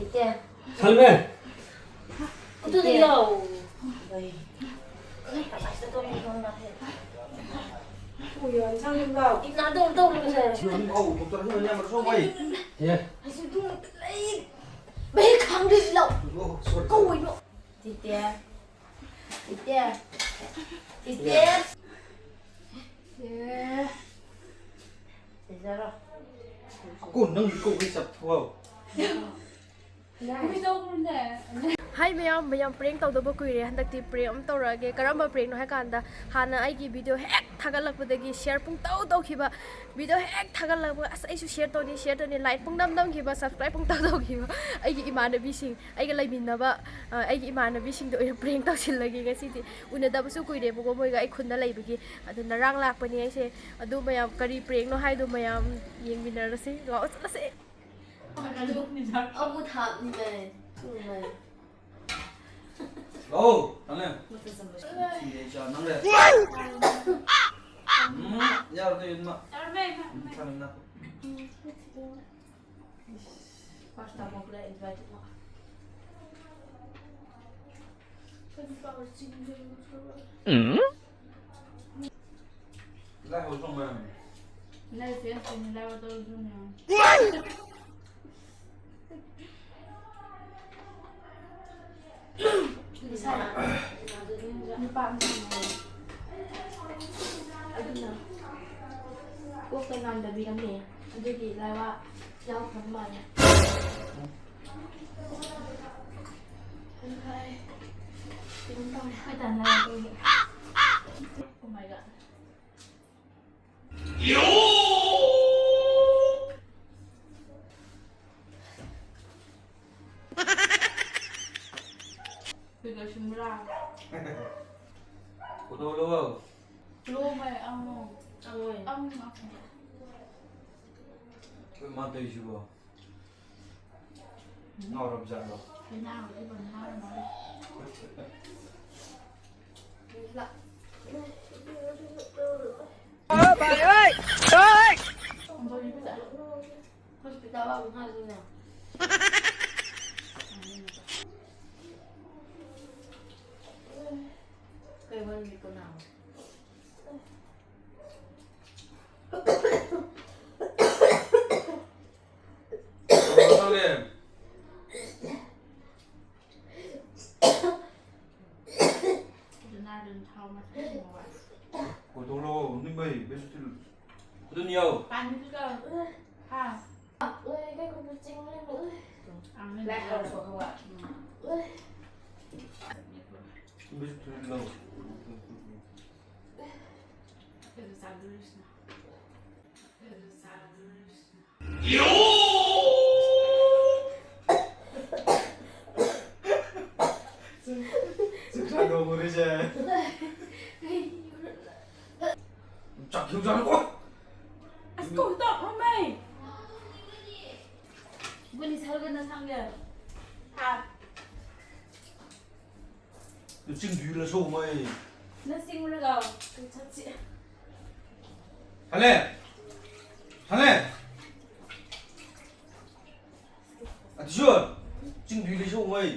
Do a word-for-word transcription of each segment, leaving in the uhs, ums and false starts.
ꯏꯆꯦ꯫ ꯁꯜꯃꯦ! ꯑꯗꯨꯗꯤ ꯂꯥꯎ꯫ ꯎꯌꯣꯟ ꯁꯪꯕꯧ꯫ ꯏꯅꯥꯗꯧ ꯇꯧꯔꯒ꯫ ꯁꯤ ꯑꯗꯨꯝ ꯐꯥꯎ, ꯗꯣꯛꯇꯔ ꯑꯃ ꯌꯥꯝ ꯃꯔꯨ ꯆꯥꯎ ꯍꯥꯏ꯫ ꯑꯦ꯫ ꯑꯩꯁꯨ ꯑꯗꯨꯝ ꯂꯩ꯫ ꯃꯍꯤꯛ ꯈꯥꯡꯗ꯭ꯔꯤꯁꯤ ꯂꯥꯎ꯫ ꯑꯣ, ꯁꯣꯔꯤ꯫ ꯀꯧꯏꯅꯣ꯫ ꯇꯤꯇꯦ꯫ ꯇꯤꯇꯦ꯫ ꯇꯤꯇꯦ꯫ ꯑꯦ꯫ ꯁꯤꯖꯔꯣ꯫ ꯑꯀꯣꯟ ꯅꯪ ꯀꯧꯕꯩ ꯆꯞ ꯊꯨꯋꯥꯎ꯫ ꯍꯥꯏ ꯃꯌꯥꯝ, ꯃꯌꯥꯝ prank ꯇꯧꯗꯕ ꯀꯨꯏꯔꯦ꯫ ꯍꯟꯗꯛꯇꯤ prank ꯑꯃ ꯇꯧꯔꯛꯑꯒꯦ꯫ ꯀꯔꯝꯕ prankꯅꯣ ꯍꯥꯏ ꯀꯥꯟꯗ, ꯍꯥꯟꯅ ꯑꯩꯒꯤ video ꯍꯦꯛ ꯊꯥꯒꯠꯂꯛꯄꯗꯒꯤ share ꯄꯨꯡꯇꯧ ꯇꯧꯈꯤꯕ, video ꯍꯦꯛ ꯊꯥꯒꯠꯂꯛꯄ, "ꯑꯁ, ꯑꯩꯁꯨ share ꯇꯧꯅꯤ, share ꯇꯧꯅꯤ", like ꯄꯨꯡꯅꯝ ꯅꯝꯈꯤꯕ, subscribe ꯄꯨꯡꯇꯧ ꯇꯧꯈꯤꯕ ꯑꯩꯒꯤ ꯏꯃꯥꯟꯅꯕꯤꯁꯤꯡ, ꯑꯩꯒ ꯂꯩꯃꯤꯟꯅꯕ, ꯑ, ꯑꯩꯒꯤ ꯏꯃꯥꯟꯅꯕꯤꯁꯤꯡꯗ ꯑꯣꯏꯅ prank ꯇꯧꯁꯤꯜꯂꯒꯦ ꯉꯁꯤꯗꯤ꯫ ꯎꯅꯗꯕꯁꯨ ꯀꯨꯏꯔꯦꯕꯀꯣ ꯃꯣꯏꯒ, ꯑꯩ ꯈꯨꯟꯗ ꯂꯩꯕꯒꯤ꯫ ꯑꯗꯨ ꯉꯔꯥꯡ ꯂꯥꯛꯄꯅꯦ ꯑꯩꯁꯦ꯫ ꯑꯗꯨ ꯃꯌꯥꯝ ꯀꯔꯤ prankꯅꯣ ꯍꯥꯏꯗꯣ ꯃꯌꯥꯝ ꯌꯦꯡꯃꯤꯟꯅꯔꯁꯤ꯫ ꯂꯥꯛꯑꯣ ꯆꯠꯂꯁꯦ꯫ ꯑꯃꯨꯛ ꯊꯥꯞꯅꯤꯡꯉꯥꯏ ꯊꯨꯡꯉꯥꯏ꯫ ꯂꯥꯛꯑꯣ, ꯇꯥꯅꯦ꯫ ꯊꯤꯔꯦ, ꯏꯆꯥ, ꯅꯪ ꯂꯩ꯫ ꯎꯝ, ꯌꯥꯔꯗꯤ ꯏꯟꯃ꯫ ꯎꯝ, ꯊꯝꯃꯦ, ꯅꯪ꯫ ꯎꯝ? ꯂꯥꯏ ꯍꯧ ꯆꯣꯡꯕ ꯌꯥꯝ꯫ ꯂꯥꯏ ꯐꯦꯟꯁ ꯑꯣꯏꯅ ꯂꯥꯏ ꯋꯥꯇꯧ ꯆꯣꯡꯉꯦ꯫ ꯅꯨꯄꯥ ꯑꯃ ꯂꯩꯌꯦ꯫ ꯑꯗꯨꯅ ꯀꯣꯛꯇ ꯅꯥꯟꯗꯕꯤꯔꯝꯃꯦ꯫ ꯑꯗꯨꯒꯤ ꯂꯥꯏꯋꯥ ꯌꯥꯎꯈ꯭ꯔꯕ ꯃꯥꯜꯂꯦ꯫ ꯑꯗꯨ ꯍꯥꯏ꯫ ꯀꯩꯅꯣꯝ ꯇꯧꯔꯦ꯫ ꯑꯩꯈꯣꯏ ꯇꯥꯟ ꯂꯥꯏꯋꯥ ꯇꯧꯔꯤ꯫ Oh my God꯫ ꯀꯩꯗꯧꯁꯤꯟꯕ꯭ꯔꯥ? ꯀꯩꯗꯧꯔꯕ? ꯂꯣꯃꯦ, ꯑꯃꯣ꯫ ꯑꯃꯣꯏ꯫ ꯑꯃꯣ꯫ ꯀꯩ ꯃꯥ ꯇꯧꯔꯤꯁꯤꯕꯣ? ꯉꯥꯎꯔꯕ ꯖꯥꯠꯂꯣ? ꯀꯩꯅꯥ ꯑꯣꯏꯔꯤꯕ ꯉꯥꯎꯔ ꯃꯥꯜꯂꯦ꯫ ꯍꯣꯁꯄꯤꯇꯥꯜ ꯂꯥꯛꯄ ꯉꯥꯏꯗꯣꯏꯅꯦ꯫ ꯀꯣꯏꯊꯣꯛꯂꯛꯑꯣ, ꯅꯤꯡꯕꯩ, ꯕꯦꯁ ꯊꯤꯜ-, ꯈꯨꯗꯨꯝ ꯌꯥꯎ꯫ ꯄꯥꯟꯕꯤꯗꯨꯒ, ꯍꯥ? ꯂꯣꯏꯔꯦ, ꯀꯩ ꯈꯨꯝꯕ ꯆꯤꯡ ꯂꯩꯕ꯫ ꯂꯥꯏ ꯍꯔꯥꯎ ꯁꯣꯛꯍꯧꯕ꯫ ꯕꯦꯁ ꯊꯤꯜ ꯂꯧ꯫ ꯆꯥꯛ ꯊꯣꯡꯉꯨꯔꯤꯁꯦ꯫ ꯆꯥꯛ ꯊꯣꯡ ꯆꯥꯔꯣ꯫ ꯑꯁ, ꯀꯧ ꯇꯧꯔꯛꯑꯝꯃꯦ꯫ ꯒꯨꯂꯤ ꯁꯔꯒꯅ ꯁꯪꯒꯦ꯫ ꯍꯥ꯫ ꯆꯤꯡꯗꯨꯏ ꯂꯁꯧ ꯃꯩ꯫ ꯅ ꯆꯤꯡꯔꯒ ꯀꯩ ꯆꯠꯁꯤ? ꯍꯜꯂꯦ! ꯍꯜꯂꯦ! ꯑꯇꯤꯁꯨ! ꯆꯤꯡꯗꯨꯏ ꯂꯁꯧ ꯃꯩ꯫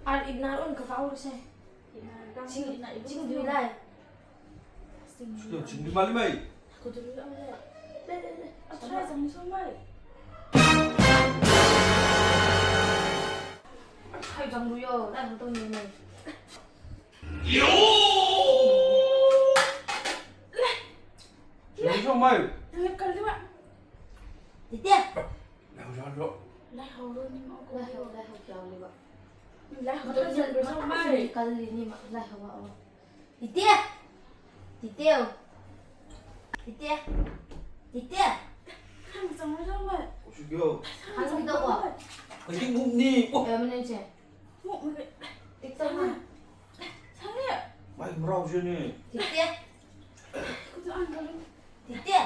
ꯑꯥꯔ ꯏꯕꯅꯥꯔ ꯑꯣꯏꯅ ꯀꯀꯥ ꯎꯔꯁꯦ꯫ ꯆꯤꯡ-, ꯆꯤꯡꯗꯨꯏ ꯂꯥꯏ꯫ ꯁꯤꯗ ꯆꯤꯡꯗꯤ ꯃꯥꯜꯂꯤ ꯃꯩ꯫ ꯀꯨꯇꯨꯔꯤ ꯑꯃ ꯂꯩ꯫ ꯂꯩ, ꯂꯩ, ꯂꯩ꯫ ꯑꯊ꯭ꯔꯥꯏ ꯆꯪꯁꯨ ꯃꯩ꯫ ꯑꯊ꯭ꯔꯥꯏ ꯆꯪꯂꯨꯌꯣ, ꯂꯥꯏ ꯍꯧꯗꯧꯅꯤ ꯃꯩ꯫ ꯂꯩ꯫ ꯆꯪꯁꯨ ꯃꯩ꯫ ꯅꯪ ꯀꯜꯂꯤꯕ꯫ ꯇꯤꯇꯦ꯫ ꯂꯥꯏ ꯍꯧꯔꯣ꯫ ꯂꯥꯏ ꯍꯧꯔꯣ, ꯅꯤꯡ ꯂꯥꯏ ꯍꯧ-, ꯂꯥꯏ ꯍꯧ ꯌꯥꯎꯂꯤꯕ꯫ ꯂꯥꯏ ꯍꯧꯗꯧꯅꯤ ꯃꯩ꯫ ꯀꯜꯂꯤꯅꯤ ꯃꯥ, ꯂꯥꯏ ꯍꯧ ꯂꯥꯛꯑꯣ꯫ ꯇꯤꯇꯦ! ꯇꯤꯇꯦ! ꯇꯤꯇꯦ! ꯇꯤꯇꯦ! ꯀꯩꯗꯧꯕ? ꯀꯩꯗꯧꯕ? ꯀꯩꯗꯧꯕ? ꯑꯦ, ꯃꯅꯦꯝꯆꯦ꯫ ꯇꯤꯛꯇꯧ ꯃꯥ꯫ ꯃꯥꯏ ꯃꯔꯥꯎꯁꯤꯅꯦ꯫ ꯇꯤꯇꯦ! ꯇꯤꯇꯦ!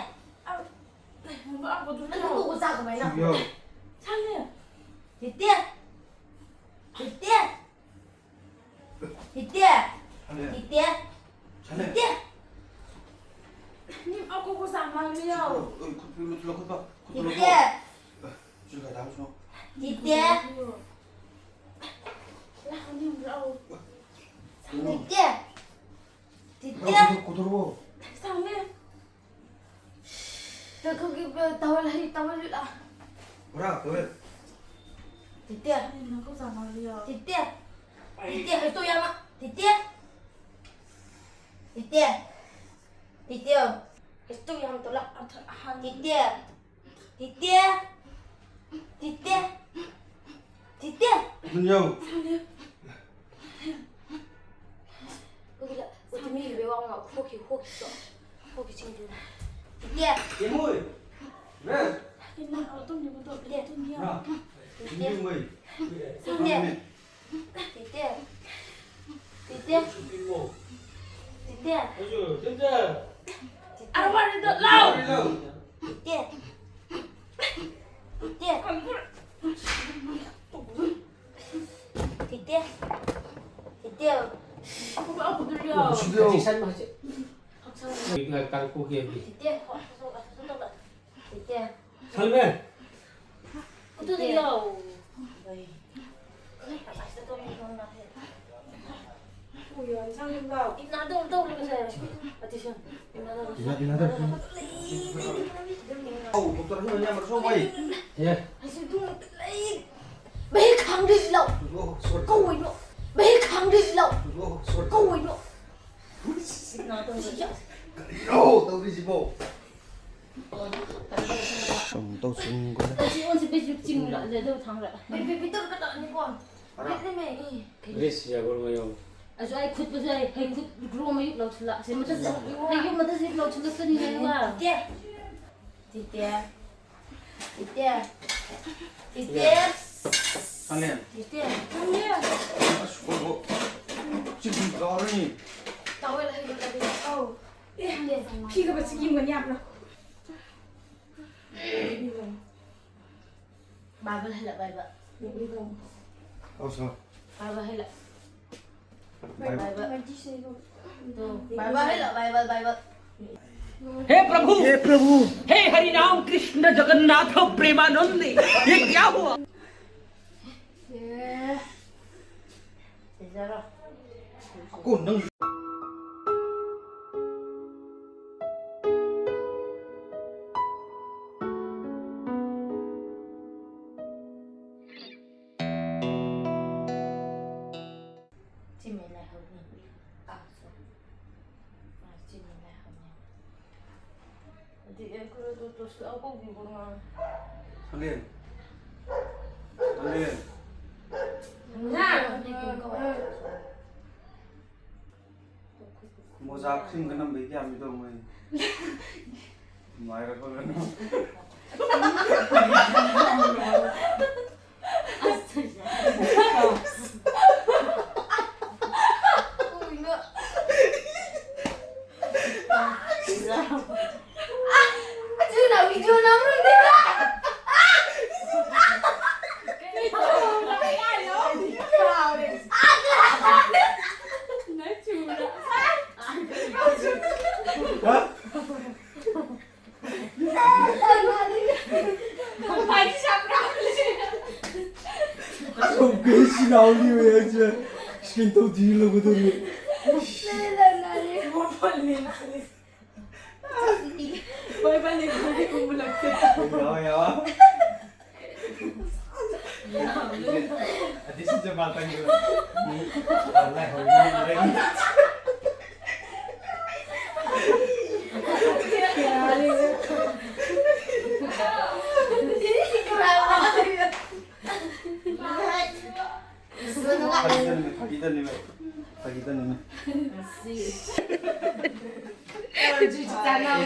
ꯅꯪ ꯀꯧꯕ ꯆꯥ ꯀꯃꯥꯏꯅ? ꯇꯤꯇꯦ! ꯇꯤꯇꯦ! ꯇꯤꯇꯦ! ꯁꯥꯂꯦ꯫ ꯇꯤꯇꯦ! ꯁꯥꯂꯦ꯫ ꯇꯤꯇꯦ! ꯅꯤꯝ ꯑꯀꯣꯀꯣ ꯁꯥꯃꯜꯂꯤꯌꯣ꯫ ꯑꯣꯏ, ꯈꯨꯠ ꯄꯤꯔꯨ, ꯂꯧꯈꯠꯄ, ꯈꯨꯠ ꯄꯤꯔꯨ꯫ ꯇꯤꯇꯦ! ꯑꯦ, ꯁꯤ ꯀꯥꯏꯗ ꯍꯥꯞꯁꯤꯅꯣ? ꯇꯤꯇꯦ! ꯂꯥꯛꯑꯣꯅꯦ, ꯑꯗꯨꯒꯤ ꯇꯥꯋꯦꯜ ꯍꯩ, ꯇꯥꯋꯦꯜ ꯂꯤꯠꯂ꯫ ꯄꯨꯔꯥ ꯇꯥꯋꯦꯜ꯫ ꯇꯤꯇꯦ꯫ ꯅꯪ ꯀꯧ ꯆꯥ ꯃꯥꯜꯂꯤꯌꯣ꯫ ꯇꯤꯇꯦ꯫ ꯇꯤꯇꯦ, ꯍꯩꯇꯣ ꯌꯥꯝꯃ꯫ ꯇꯤꯇꯦ꯫ ꯇꯤꯇꯦ꯫ ꯇꯤꯇꯦ꯫ ꯍꯩꯇꯣ ꯌꯥꯝ ꯇꯣꯂꯛ꯫ ꯑꯍꯥꯟ ꯇꯤꯇꯦ꯫ ꯇꯤꯇꯦ꯫ ꯇꯤꯇꯦ꯫ ꯇꯤꯇꯦ꯫ ꯌꯧ꯫ ꯇꯤꯇꯦ꯫ ꯏꯃꯣꯏ꯫ ꯔꯦ꯫ ꯇꯤꯇꯦ꯫ ꯇꯤꯇꯦ꯫ ꯇꯤꯇꯦ꯫ ꯇꯤꯇꯦ꯫ ꯇꯤꯇꯦ꯫ ꯇꯤꯇꯦ꯫ ꯑꯔꯋꯥꯔꯤꯗꯣ ꯂꯥꯎ꯫ ꯇꯤꯇꯦ꯫ ꯇꯤꯇꯦ꯫ ꯇꯤꯇꯦ꯫ ꯇꯤꯇꯦ꯫ ꯁꯤꯗꯤ ꯌꯦꯡꯉꯣ꯫ ꯇꯤꯇꯦ꯫ ꯇꯤꯇꯦ꯫ ꯁꯜꯃꯦ꯫ ꯑꯗꯨꯗꯤ ꯌꯥꯎ꯫ ꯏꯅꯥꯗꯧ ꯇꯧꯔꯒ ꯁꯦ꯫ ꯑꯇꯤꯁꯟ꯫ ꯏꯅꯥꯗꯧ꯫ ꯏꯅꯥ-, ꯏꯅꯥꯗꯧ꯫ ꯑꯧ, ꯗꯣꯛꯇꯔ ꯑꯃ ꯌꯥꯝ ꯃꯔꯨ ꯑꯣꯏ꯫ ꯑꯦ꯫ ꯑꯩꯁꯨ ꯑꯗꯨꯃꯛꯇ ꯂꯩ꯫ ꯃꯍꯤꯛ ꯈꯥꯡꯗ꯭ꯔꯤꯁꯤ ꯂꯥꯎ꯫ ꯑꯣ, ꯁꯣꯔꯤ꯫ ꯀꯧ ꯑꯣꯏꯅꯣ꯫ ꯃꯍꯤꯛ ꯈꯥꯡꯗ꯭ꯔꯤꯁꯤ ꯂꯥꯎ꯫ ꯑꯣ, ꯁꯣꯔꯤ꯫ ꯀꯧ ꯑꯣꯏꯅꯣ꯫ ꯏꯅꯥꯗꯧ꯫ ꯀꯔꯤꯅꯣ ꯇꯧꯔꯤꯁꯤꯕꯣ? ꯁꯨꯝ ꯇꯧ ꯁꯨꯝ ꯀꯣ꯫ ꯑꯁꯤ ꯑꯣꯟꯁꯤ ꯕꯤꯖꯤꯠ ꯆꯤꯡꯂ ꯂꯦꯗꯧ ꯊꯥꯡꯔ꯫ ꯕꯤ-, ꯕꯤ-, ꯕꯤꯇꯨꯔ ꯀꯇꯥꯅꯤꯀꯣ꯫ ꯕꯤꯠꯅꯦꯃꯦ, ꯏ꯫ ꯔꯤꯁ ꯌꯥꯒꯣꯔ ꯃꯌꯣ꯫ ꯑꯁ ꯑꯩ ꯈꯨꯠꯄꯨꯁꯨ ꯑꯩ ꯍꯩ ꯈꯨꯠ ꯒ꯭ꯔꯣ ꯃꯌꯨꯛ ꯂꯧꯁꯤꯜꯂ꯫ ꯑꯁꯤ ꯃꯊꯛꯇ ꯍꯩ ꯌꯨꯝ ꯃꯊꯛꯁꯤ ꯂꯧꯁꯤꯜꯂꯛꯇꯅꯤꯅꯦ ꯑꯗꯨꯒ꯫ ꯇꯤꯇꯦ꯫ ꯇꯤꯇꯦ꯫ ꯇꯤꯇꯦ꯫ ꯇꯤꯇꯦ꯫ ꯀꯥꯂꯦꯟ꯫ ꯇꯤꯇꯦ꯫ ꯑꯁ ꯀꯣ ꯀꯣ꯫ ꯆꯤꯡ ꯀꯥꯔꯅꯤ꯫ ꯇꯥꯋꯦꯜ ꯍꯩꯕ ꯀꯔꯤ? ꯑꯧ꯫ ꯑꯦ, ꯐꯤꯒ ꯃꯆꯤꯒꯤ ꯃꯅꯤ ꯌꯥꯕ꯭ꯔꯣ? ꯕꯥꯏꯕꯜ ꯍꯦꯜꯂ ꯕꯥꯏꯕꯜ꯫ ꯑꯧ, ꯁꯥꯔ꯫ ꯕꯥꯏꯕꯜ ꯍꯦꯜꯂ꯫ ꯕꯥꯏꯕꯜ꯫ ꯕꯥꯏꯕꯜ꯫ ꯇꯨ, ꯕꯥꯏꯕꯜ ꯍꯦꯜꯂ, ꯕꯥꯏꯕꯜ, ꯕꯥꯏꯕꯜ꯫ हे प्रभु, हे प्रभु। हे हरि राम कृष्ण जगन्नाथ प्रेमानंद, ये क्या हुआ? ꯑꯦ꯫ ꯁꯤꯖꯔꯣ꯫ ꯀꯣ ꯅꯪ꯫ ꯁꯪꯂꯦꯟ꯫ ꯁꯪꯂꯦꯟ꯫ ꯃꯣꯖꯥ ꯈꯨꯁꯤꯟꯒ ꯅꯝꯕꯩ ꯀꯌꯥꯝ ꯇꯧꯔꯝꯒꯅꯤ? ꯅꯨꯡꯉꯥꯏꯔꯛꯄꯒꯅꯣ꯫ Skin ꯇꯧ ꯊꯤꯜꯂꯒꯗꯧꯔꯤ꯫ ꯌꯥꯎ, ꯌꯥꯎ꯫ ꯑꯗꯨꯁꯨ ꯆꯃꯥꯄꯟꯒꯤ ꯂꯥꯏꯍꯧꯔꯤ꯫ ꯐꯥꯒꯤ ꯇꯧꯅꯤ, ꯐꯥꯒꯤ ꯇꯧꯅꯤ, ꯐꯥꯒꯤ ꯇꯧꯅꯤ꯫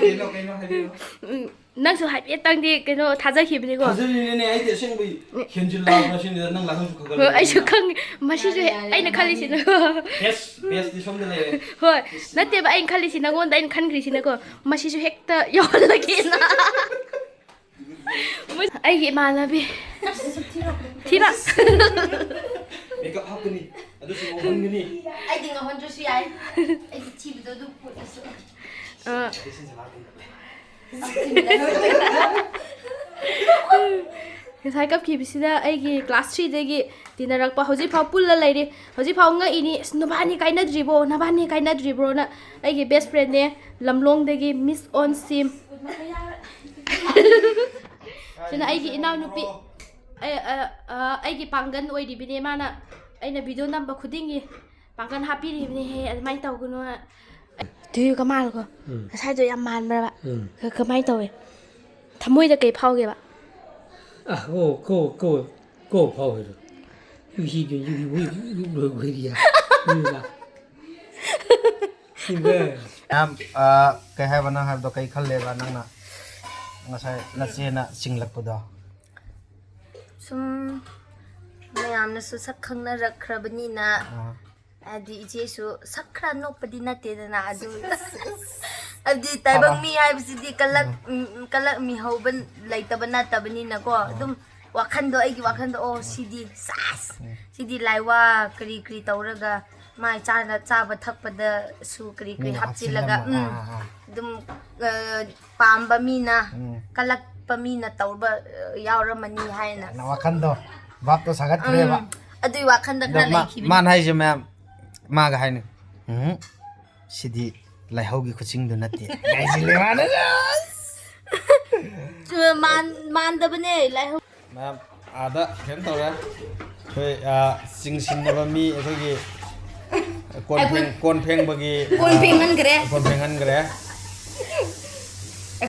ꯀꯩꯅꯣ, ꯀꯩꯅꯣ ꯍꯥꯏꯕꯤꯌꯨ꯫ ꯎꯝ, ꯅꯪꯁꯨ ꯍꯥꯏꯐꯦꯠꯇꯪꯗꯤ ꯀꯩꯅꯣ ꯊꯥꯖꯈꯤꯕꯅꯤꯀꯣ? ꯊꯥꯖꯔꯤꯅꯤꯅꯦ, ꯑꯩꯗꯤ ꯑꯁꯦꯡꯕꯩ ꯍꯦꯟꯖꯤꯜꯂꯛꯑꯕ꯭ꯔꯥ ꯁꯤꯅꯤꯗ, ꯅꯪ ꯂꯥꯏꯍꯧꯁꯨ ꯈꯔ ꯈꯔ ꯍꯣꯏ, ꯑꯩꯁꯨ ꯂꯩꯕꯅꯤꯅ꯫ ꯈꯪꯉꯤ꯫ ꯃꯁꯤꯁꯨ ꯌꯥꯔꯦ, ꯌꯥꯔꯦ, ꯑꯩꯅ ꯈꯜꯂꯤꯁꯤꯅ꯫ ꯕꯦꯁ, ꯕꯦꯁꯇꯤ ꯁꯣꯝꯗ ꯂꯩꯔꯦ꯫ ꯍꯣꯏ, ꯅꯠꯇꯦꯕ, ꯑꯩꯅ ꯈꯜꯂꯤꯁꯤ ꯅꯪꯉꯣꯟꯗ ꯑꯩꯅ ꯈꯟꯈ꯭ꯔꯤꯁꯤꯅꯀꯣ, ꯃꯁꯤꯁꯨ ꯍꯦꯛꯇ ꯌꯥꯎꯍꯜꯂꯒꯦꯅ꯫ ꯑꯩꯒꯤ ꯏꯃꯥꯟꯅꯕꯤ꯫ ꯊꯤꯔꯣ꯫ ꯃꯦꯀꯞ ꯍꯥꯞꯀꯅꯤ, ꯑꯗꯨꯁꯨ ꯉꯧꯍꯟꯒꯅꯤ꯫ ꯑꯩꯗꯤ ꯉꯧꯍꯟꯗ꯭ꯔꯁꯨ ꯌꯥꯏ꯫ ꯑꯩꯗꯤ ꯊꯤꯕꯗꯣ ꯑꯗꯨꯝ ꯄꯣꯠꯂꯁꯨ꯫ ꯑ꯫ ꯑꯗꯩ ꯁꯤꯟꯁꯦ ꯂꯥꯛꯀꯅꯤ꯫ ꯉꯁꯥꯏ ꯀꯞꯈꯤꯕꯁꯤꯅ ꯑꯩꯒꯤ class threeꯗꯒꯤ ꯇꯤꯟꯅꯔꯛꯄ, ꯍꯧꯖꯤꯛꯐꯥꯎ ꯄꯨꯜꯂ ꯂꯩꯔꯤ꯫ ꯍꯧꯖꯤꯛꯐꯥꯎ ꯉꯛꯏꯅꯤ, "ꯑꯁ, ꯅꯕꯥꯅꯤ ꯀꯥꯏꯅꯗ꯭ꯔꯤꯕꯣ? ꯅꯕꯥꯅꯤ ꯀꯥꯏꯅꯗ꯭ꯔꯤꯕ꯭ꯔꯣꯅ?" ꯑꯩꯒꯤ best friendꯅꯦ, ꯂꯝꯂꯣꯡꯗꯒꯤ Miss On Sim꯫ ꯁꯤꯅ ꯑꯩꯒꯤ ꯏꯅꯥꯎꯅꯨꯄꯤ, ꯑꯩ, ꯑ, ꯑ, ꯑꯩꯒꯤ ꯄꯥꯡꯒꯜ ꯑꯣꯏꯔꯤꯕꯤꯅꯦ꯫ ꯃꯥꯅ ꯑꯩꯅ video ꯅꯝꯕ ꯈꯨꯗꯤꯡꯒꯤ ꯄꯥꯡꯒꯜ ꯍꯥꯞꯄꯤꯔꯤꯕꯅꯦꯍꯦ, ꯑꯗꯨꯃꯥꯏꯅ ꯇꯧꯒꯅꯨ꯫ ꯇꯨꯌꯨ ꯀꯃꯥꯏꯅꯀꯣ? ꯎꯝ꯫ ꯉꯁꯥꯏꯗꯣ ꯌꯥꯝ ꯃꯥꯟꯕ꯭ꯔꯕ? ꯎꯝ꯫ ꯀ-, ꯀꯃꯥꯏꯅ ꯇꯧꯋꯦ? ꯊꯃꯣꯏꯗ ꯀꯩ ꯐꯥꯎꯒꯦꯕ? ꯑ ꯀꯣ ꯀꯣ ꯀꯣ ꯀꯣ ꯐꯥꯎꯋꯦꯗꯣ꯫ ꯌꯨ ꯁꯤ ꯌꯨ ꯌꯨ ꯌꯨ ꯌꯨ ꯂꯣꯏ ꯂꯣꯏꯔꯤꯌꯥ꯫ ꯁꯤꯡꯒꯔ꯫ ꯌꯥꯝ ꯑ, ꯀꯩ ꯍꯥꯏꯕ ꯅꯪ ꯍꯥꯏꯕꯗꯣ ꯀꯩ ꯈꯜꯂꯦꯕ ꯅꯪꯅ ꯉꯁꯥꯏ ꯅꯆꯦꯅ ꯆꯤꯡꯂꯛꯄꯗꯣ? ꯁꯨꯝ ꯃꯌꯥꯝꯅꯁꯨ ꯁꯛ ꯈꯪꯅꯔꯛꯈ꯭ꯔꯕꯅꯤꯅ, ꯑ, ꯍꯥꯏꯗꯤ ꯏꯆꯦꯁꯨ ꯁꯛ ꯈꯔ ꯅꯣꯛꯄꯗꯤ ꯅꯠꯇꯦꯗꯅ, ꯑꯗꯨ ꯍꯥꯏꯕꯗꯤ ꯇꯥꯏꯕꯪ ꯃꯤ ꯍꯥꯏꯕꯁꯤꯗꯤ ꯀꯂꯛ ꯎꯝ, ꯀꯂꯛ ꯃꯤꯍꯧꯕ ꯂꯩꯇꯕ ꯅꯠꯇꯕꯅꯤꯅꯀꯣ, ꯑꯗꯨꯝ ꯋꯥꯈꯟꯗꯣ, ꯑꯩꯒꯤ ꯋꯥꯈꯟꯗꯣ, ꯑꯣ ꯁꯤꯗꯤ ꯁꯥꯁ, ꯁꯤꯗꯤ ꯂꯥꯏꯋꯥ ꯀꯔꯤ ꯀꯔꯤ ꯇꯧꯔꯒ ꯃꯥꯏ ꯆꯥꯅ ꯆꯥꯕ ꯊꯛꯄꯗꯁꯨ ꯀꯔꯤ ꯀꯔꯤ ꯃꯤꯅ ꯍꯥꯞꯆꯤꯜꯂꯒ, ꯍꯥꯞꯆꯤꯜꯂꯝꯕ, ꯎꯝ, ꯑꯥ, ꯑꯥ, ꯑꯥ꯫ ꯑꯗꯨꯝ ꯑ, ꯄꯥꯝꯕ ꯃꯤꯅ ꯎꯝ꯫ ꯀꯜꯂꯛꯄ ꯃꯤꯅ ꯇꯧꯕ ꯑ, ꯌꯥꯎꯔꯝꯃꯅꯤ ꯍꯥꯏꯅ ꯅꯪ ꯋꯥꯈꯟꯗꯣ ꯚꯥꯞꯇꯣ ꯁꯥꯒꯠꯈ꯭ꯔꯦꯕ꯫ ꯎꯝ, ꯑꯗꯨꯏ ꯋꯥꯈꯟꯗ ꯑꯗꯣ ꯈꯔ ꯃꯥ- ꯂꯩꯈꯤꯕꯅꯤ꯫ ꯃꯥꯅ ꯍꯥꯏꯁꯦ ꯃꯌꯥꯝ ꯃꯥꯒ ꯍꯥꯏꯅꯤ, "ꯎꯝ, ꯁꯤꯗꯤ ꯂꯥꯏꯍꯧꯒꯤ ꯈꯨꯆꯤꯡꯗꯨ ꯅꯠꯇꯦ" ꯍꯥꯏꯁꯤꯜꯂꯦ ꯃꯥꯅ꯫ ꯃꯥꯟ- ꯃꯥꯟꯗꯕꯅꯦ ꯂꯥꯏꯍꯧ꯫ ꯃꯌꯥꯝ ꯑꯥꯗ ꯀꯩꯅꯣ ꯇꯧꯔꯦ, ꯑꯩꯈꯣꯏ ꯑ, ꯆꯤꯡꯁꯤꯟꯅꯕ ꯃꯤ ꯑꯩꯈꯣꯏꯒꯤ ꯀꯣꯟ ꯐꯦꯡ- ꯀꯣꯟ ꯐꯦꯡꯕꯒꯤ ꯀꯣꯟ ꯐꯦꯡꯍꯟꯈ꯭ꯔꯦ꯫ ꯀꯣꯟ ꯐꯦꯡꯍꯟꯈ꯭ꯔꯦ꯫